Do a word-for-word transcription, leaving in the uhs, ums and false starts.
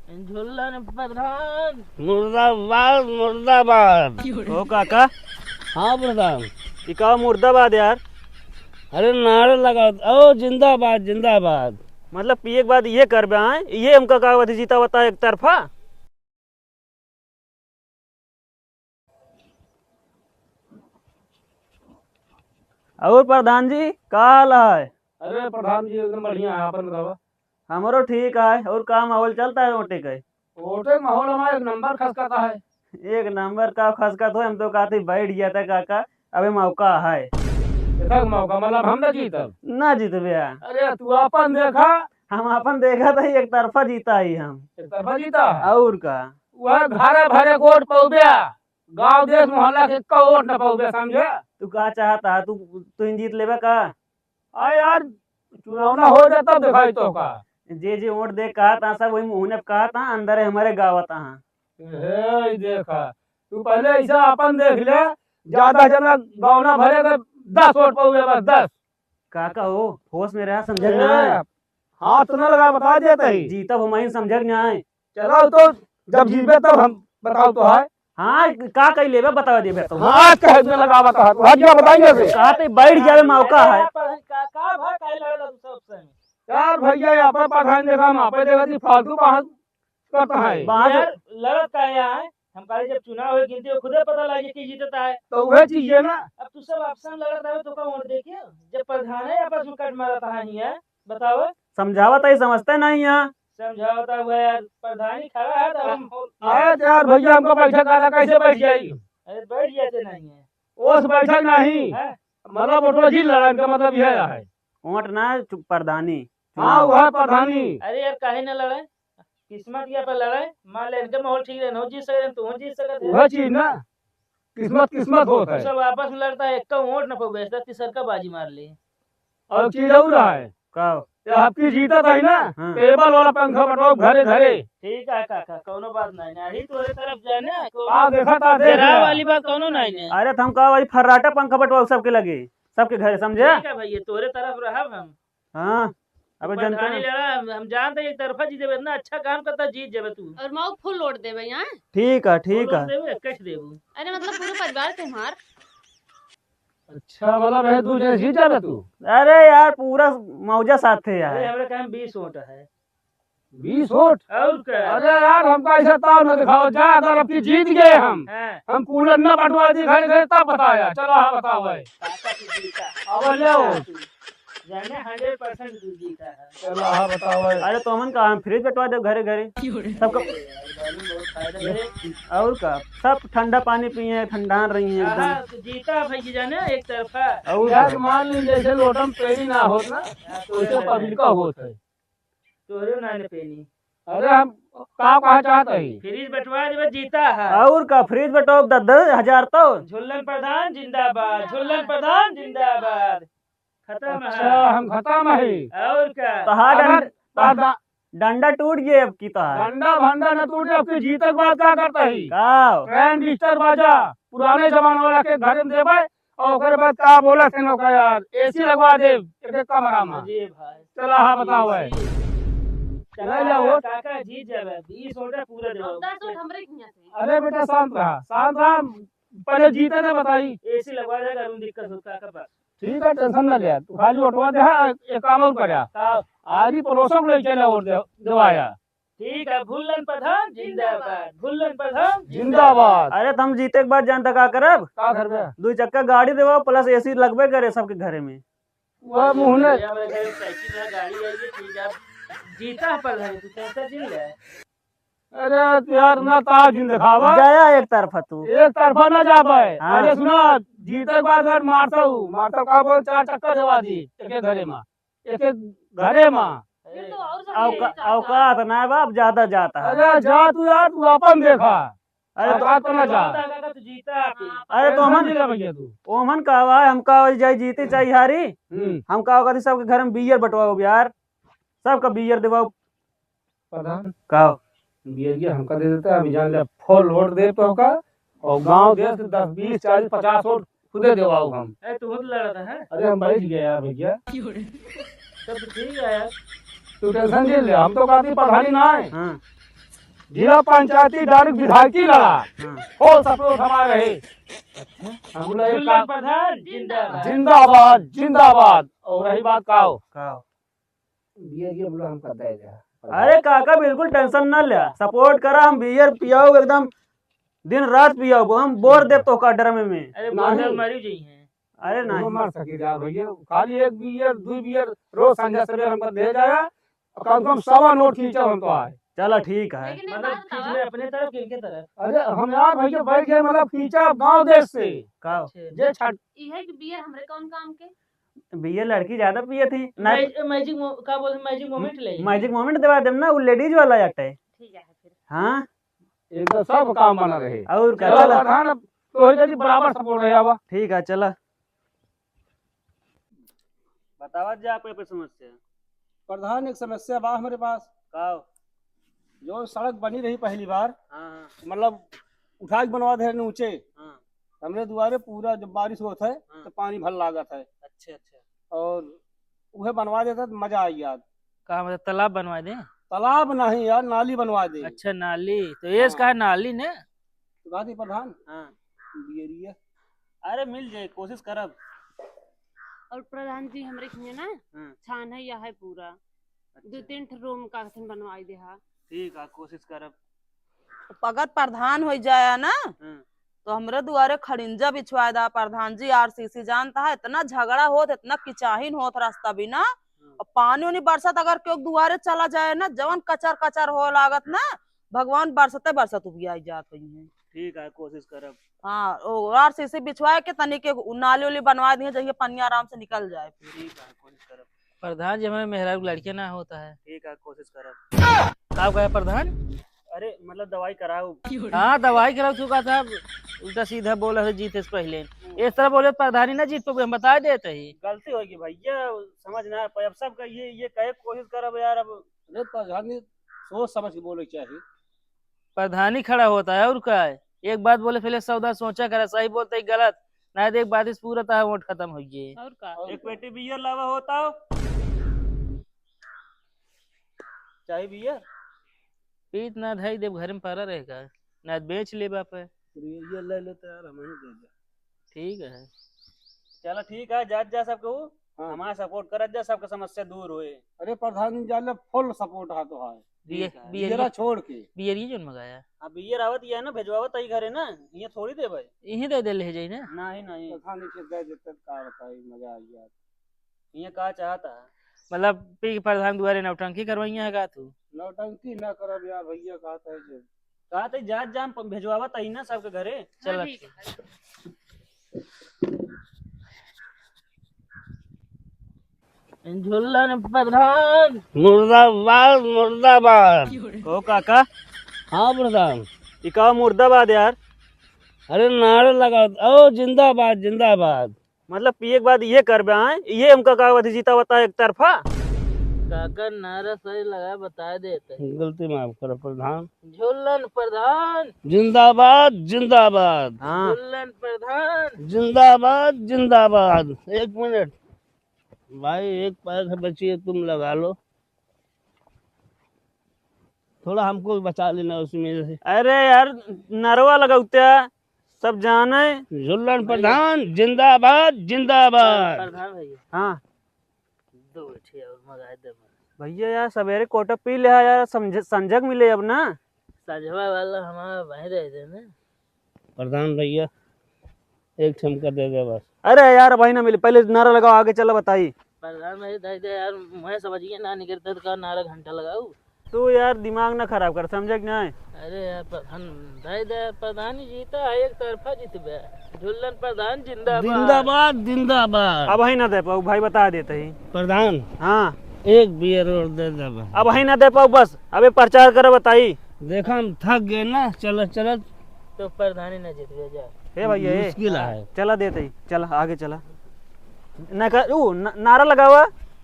झुल्लन प्रधान। मुर्दाबाद, मुर्दाबाद। ओ काका। हाँ प्रधान। ई का मुर्दाबाद यार? अरे नारे लगा, ओ जिंदाबाद, जिंदाबाद। मतलब पिए के बाद ये करबे आए, ये हमका का अवधि जीता बता एक तरफा? और प्रधान जी, का हाल है? अरे प्रधान जी, एकदम बढ़िया है, आपन बतावा। हमरो ठीक है। और का माहौल चलता है ओटे के? ओटे के माहौल हमारा एक नंबर खसकता है। एक नंबर का खसकत हो, हम तो कहते बैठ गया था काका, अबे मौका है। देखा मौका, मतलब हम ना जीतब? ना जीतबे यार। अरे तू अपन देखा। हम अपन देखा था, एक तरफा जीता ही हम। एक तरफा जीता है? और का? वह घरे भरे वोट पौबे, गांव देश मोहल्ला के एक्का वोट न पौबे, समझे? तू का चाहता है? तू, तू ही जीत लेबे का? आ यार, चुनाव ना हो जाए तब दिखाई तो का। जे जे वोट दे कहा था सब वही मुंह ने कहा था, अंदर हमारे गावत हाँ। हे देखा, तू पहले ऐसा अपन देख ले, ज्यादा जना गाँव ना भरे के दस वोट पौबे बस, दस। काका हो, होश में रहा, समझे ए, ना? हाथ तो ना लगा, बता देता ही। जीतब हम ही, समझे ना? चलो तो जब जीतबे तब हम बताओ तो है। हाँ, का कही लेबे, बता देबे तो। हाथ कहे में लगा बता, हाथ क्या बताएंगे से? कहा ते बैठ जावे, मौका है। का, का भा काहे लड़त तू सबसे? यार भैया, यहाँ पर प्रधान देखा, हम आपे देखा थी, फालतू बात करता है। बात यार, लड़त का यहाँ है? हम कहे जब चुनाव हो, गिनती हो, खुदे पता लगे कि जीतता है। तो वह चीज है ना। अब तू सब आपस में लड़त रहे तो का वोट देखे? जब प्रधान है आपस में कट मारत है, बताओ। समझावत है, समझते नहीं है। समझावत है, वह यार प्रधानी खड़ा है तो हम अरे यार भैया, हमको बैठक आ रहा, कैसे बैठ जाई? अरे बैठ जाते नहीं है। ओस बैठक नहीं। हैं? मतलब वोटवा जीत लड़ा, इनका मतलब यह है। वोट ना, चुप, प्रधानी। हाँ, वह प्रधानी। अरे यार, काहे ना लड़े? किस्मत के पर लड़े, मान ले इनके माहौल ठीक रहे, ना जीत सके, तू जीत सकत है। वह चीज ना, किस्मत, किस्मत होत है। सब आपस में लड़ता है, एक का वोट ना पवे, ऐसा तीसर का बाजी मार ले। और चीज और है। का? ये आपकी जीतत है ना, हाँ। टेबल वाला पंखा बंटवाओ घरे घरे। ठीक है काका, कौनो बात नहीं, नहीं तोरे तरफ जाए ना, कौनो का देखा था, देख जरा लिया। वाली बात कौनो नहीं है। अरे तो हम का वही फर्राटा पंखा बंटवाओ सबके लगे, सबके घरे, समझे? ठीक है भैया, तोरे तरफ रहब हम। हाँ, अबे जनता प्रधानी लड़ा, हम, हम जानते हैं एक तरफा जीत जाबे, इतना अच्छा काम करता, जीत जाबे तू। और माऊ फुल लोड देबे यहाँ। ठीक है, ठीक है। देबे, कैसे देबू? अरे मतलब पूरे परिवार के मार। अच्छा, मतलब है तू जे जीत जाबे तू? अरे यार, पूरा मौजा साथ है यार। अरे, हमरा कहे बीस वोट है। बीस वोट? और क्या? अरे यार, हमका ऐसा ताव न दिखाओ, जा, अगर अब की जीत गए हम, हाँ। हम कूलर न बंटवा दी घरे घरे, तब बताया। चलो, हाँ, बताओ भाई। काका तू जीता। अब ले आओ। जाने हंड्रेड परसेंट तू जीता है। चलो, हाँ, बताओ भाई। अरे, तो हमन का हम फ्रिज बंटवा देब घरे घरे। सबका बहुत फायदा है। और का, सब ठंडा पानी पिए, ठंडा रही है एकदम। हाँ, तो जीता भाई जी जाने एक तरफा। और यार, का? मान ली जैसे लोटम पेनी ना होत ना, हाँ, तो वैसे पब्लिक का होत है। तोहरे ना ने पेनी। अरे हम का कहा चाहत हई? फ्रिज बंटवा देबे, जीता है। और का, फ्रिज बंटवाओ दस दस हजार तो। झुल्लन प्रधान जिंदाबाद, झुल्लन प्रधान जिंदाबाद। खत्म है। अच्छा, हम खत्म है। और का? तोहार अगर डं-, डंडा टूट गए अब की तोहार। डंडा भंडा न टूटे, अब की जीते के बाद का करता है? का? ट्रांजिस्टर बाजा, पुराने जमाने वाला के घर में देबे, और ओकरे बाद का बोला थे नौका यार, एसी लगवा दे एक एक कमरा में। अरे भाई। चला हाँ बताओ भाई। चला ले ला वोट। काका जीत जाबे, बीस वोट पूरा देबो। अब दस वोट हमरे हियां से। अरे बेटा शांत रहा, शांत रहा, पहले जीते ना बताई। एसी लगवा देगा, रूम दिक्कत होता काका बस। ठीक है, टेंशन ना ले, तू खाली वोटवा दे, हाँ, एक काम और कर। का? आज ही पड़ोसों को लेके ना वोट दे, देवाया। ठीक है, भुल्लन प्रधान जिंदाबाद, भुल्लन प्रधान जिंदाबाद। अरे, तो हम जीते के बाद जानता का करब? का करबे? दुई चक्का गाड़ी देवा, प्लस एसी लगबे करे सबके घरे में। वह मुंह ने। भैया, मेरे घर में साइकिल है, गाड़ी है, ये चीज आप जीता है प्रधान, तू कैसा जी है? अरे, तो यार, ना ताव जिन दिखावा। गया एक तरफा तू। एक तरफा ना जा पाए। हाँ। अरे, सुना, जीते के बाद अगर मारता हूँ, मारता का बोल, चार चक्का देवा दी, एक एक घरे में। एक एक घरे में। ये तो और सब औका-, नहीं जाता। औकात ना है बाप, ज्यादा जाता है। अरे जा तू यार, तू अपन देखा। अरे तो औकात ना जा। काका तू जीता है। अरे तो टेंशन हमन, नहीं ले भैया तू। ओमन का आवा है, हमका आवा जाए जीते चाहे हारी। हम्म। हमका औकात सबके घर में बियर बंटवाओ यार, सबका बियर देवाओ। प्रधान। का? बियरिया हमका दे देता, अभी जान ले, फुल लोड दे तो का, और गांव देश के दस, बीस, चालीस, पचास वोट खुदे देवाओ हम। ए, तू खुद लड़ा था, हैं? अरे, हम बैठ गए यार भैया। सब तो ठीक है यार। तू टेंशन नहीं ले, हम तो कहती प्रधानी ना है। हाँ। जिला पंचायती direct विधायकी लड़ा। हाँ। Full support हमारा है। हम लोग एक झुल्लन का प्रधान जिंदाबाद। जिंदाबाद, जिंदाबाद। और रही बात का हो? का हो? बियर ये बोला हमका दे दे। अरे काका, बिल्कुल tension ना ले, support करा, हम बियर पियाओ एकदम, दिन रात पियाओ, हम बोर देब तोहका ड्रम में। अरे नहीं। बोतल मरी जी हैं। अरे नहीं। हम मर सकी जा भैया, खाली एक बियर, दो बियर रोज संझा सवेर हमका दे जाया, कम से कम सवा नोट खींचा हम तो आए। चला ठीक है। लेकिन एक मतलब बात खींच ले बताओ। अपने तरफ कि इनके तरफ? अरे हम यार भैया बैठ गए, मतलब खींचा गांव देश से। का? अच्छा। जे छठ इहे कि बियर हमरे कौन काम के? बियर लड़की ज्यादा पिए थी ना। मै-, magic mo-, का बोलते, magic moment ले। Magic moment देवा देम ना, वो ladies वाला आटे। ठीक है फिर। हाँ। एकदम सब काम बना रहे। और का, चलो चला। प्रधान, अब तोहरे जैसी बराबर support रहे आवा। ठीक है, चला। बतावा जा आपके पे समस्या। प्रधान, एक समस्या बा हमरे पास। का हो? जो सड़क बनी रही पहली बार, हाँ, हाँ। मतलब उठा के बनवा दे रहे नीचे। हाँ। हमरे दुआरे पूरा जब बारिश होत है, हाँ। तो पानी भर लागत है। अच्छा, अच्छा। और उहे बनवा देता तो मजा आई यार। का मतलब, तालाब बनवा दे? तालाब नहीं यार, नाली बनवा दे। अच्छा, नाली। तो ये हाँ। कहा नाली ने? तो कहा थी प्रधान? हाँ। बियरिया। अरे मिल जाए, कोशिश करब। और प्रधान जी, हमरे हियाँ ना हाँ। छान है, यह है पूरा। अच्छा। दो तीन ठो room का अथन बनवाई दे हा। ठीक है, कोशिश करब। पगत प्रधान हो जाया ना, हाँ। तो हमरे दुआरे खड़िंजा बिछवा दा प्रधान जी। RCC जानता है, इतना झगड़ा होत, इतना किचाहिन होत रास्ता बिना। हाँ। और पानी उनी बरसत अगर केहू दुआरे चला जाए ना, जवन कचर कचर हो लागत ना, भगवान बरसते बरसत उबियाई जात होई हैं। ठीक है, कोशिश करब। हाँ, ओ RCC बिछवाए के तनी के उ नाली उली बनवा दिए, जहिए पनिया आराम से निकल जाए फिर। ठीक है, कोशिश करब। प्रधान जी, हमारे मेहरारू लड़के ना होता है। ठीक है, कोशिश करब। का कहे प्रधान? अरे मतलब दवाई कराओ। हाँ, दवाई कराओ, तू कहता है उल्टा सीधा बोला है जीते से पहले। हम्म। इस तरह बोले प्रधानी ना जीत पे, हम बता देते ही। गलती होगी भैया, समझ ना पाए। अब सब का ये, ये कहे कोशिश करब यार। अब अरे प्रधानी सोच समझ के बोले के चाहिए। प्रधानी खड़ा होता है और का है? एक बात बोले पहले सौ दस सोचा करा, सही बोलते ही गलत, ना तो एक बात इस पूरा तहा वोट खत्म हो गए। और का? और एक का? पेटी बियर लावा होता हो। चाहे बियर? पीत ना धाई देव घर में पड़ा रहेगा, ना तो बेच ले बाप है। ये ले लेते यार, हम ही दे दे। ठीक है। चला ठीक है, जात जा सबके हो, हाँ। हमारा support करत जा, सबके समस्या दूर होए। अरे प्रधान जी, जाले full support हाथ है। बियर, ठीक है। बियर बियरा ये, छोड़ के। बियर ये जोन मंगाया? हाँ, बियर आवत ये है ना, भेजवावत आई घरे ना, ये थोड़ी दे भाई। यहीं दे दे ले जाई ना। नहीं, नहीं। प्रधान जी से दे देते, का बताई, मजा आ गया। ये का चाहता है? मतलब पी के प्रधान दुआरे नौटंकी करवाइया है का तू? नौटंकी ना करब यार भैया, कहता है जे। कहते जात जाम प-, भेजवावत आई ना सबके घरे। चल हाँ, ठीक है। झुल्लन प्रधान। मुर्दाबाद, मुर्दाबाद। ओ काका। हाँ प्रधान। ई का मुर्दाबाद यार? अरे नारा लगा, ओ जिंदाबाद, जिंदाबाद। मतलब पिए के बाद ये करबे आए, ये हमका का अवधि जीता बता एक तरफा। काका नारा सही लगा, बता देते। गलती माफ करो प्रधान। झुल्लन प्रधान। जिंदाबाद, जिंदाबाद। हाँ। झुल्लन प्रधान। जिंदाबाद, जिंदाबाद। एक मिनट भाई, एक पैर से बचिए, तुम लगा लो। थोड़ा हमको भी बचा लेना उसमें से। अरे यार, नरवा लगौते, सब जाने। झुल्लन प्रधान जिंदाबाद, जिंदाबाद। प्रधान भैया। हाँ। दो बैठे और मंगाए दे। भैया यार, सवेरे कोटा पी ले हा यार, समझ-, संजग मिले अब ना। संजवा वाला हमारा वहीं रह दे ना। प्रधान भैया, एक ठमका दे दे बस। अरे यार, भाई ना मिले, पहले नारा लगाओ, आगे चला बताई। प्रधान भाई, दे दे यार, मैं समझ गया ना, निकलते तो का नारा घंटा लगाऊ। तू यार दिमाग ना खराब कर, समझे कि नहीं? अरे यार, प्रधान, दे दे, प्रधान ही जीता है, एक तरफा जीतबे। झुल्लन प्रधान जिंदाबाद। जिंदाबाद, जिंदाबाद। अब ही ना दे पाऊ, भाई बता देते ही। प्रधान, हाँ। एक बियर और दे दे बस। अब ही ना दे पाऊ बस, अबे प्रचार कर बताई। देखा हम थक गए ना, चलत चलत। तो प्रधानी ना जीतबे जा। हे भैया, हे। मुश्किल है। चला देते ही, चला आगे चला। ना कर, ऊ, न-, नारा लगावा।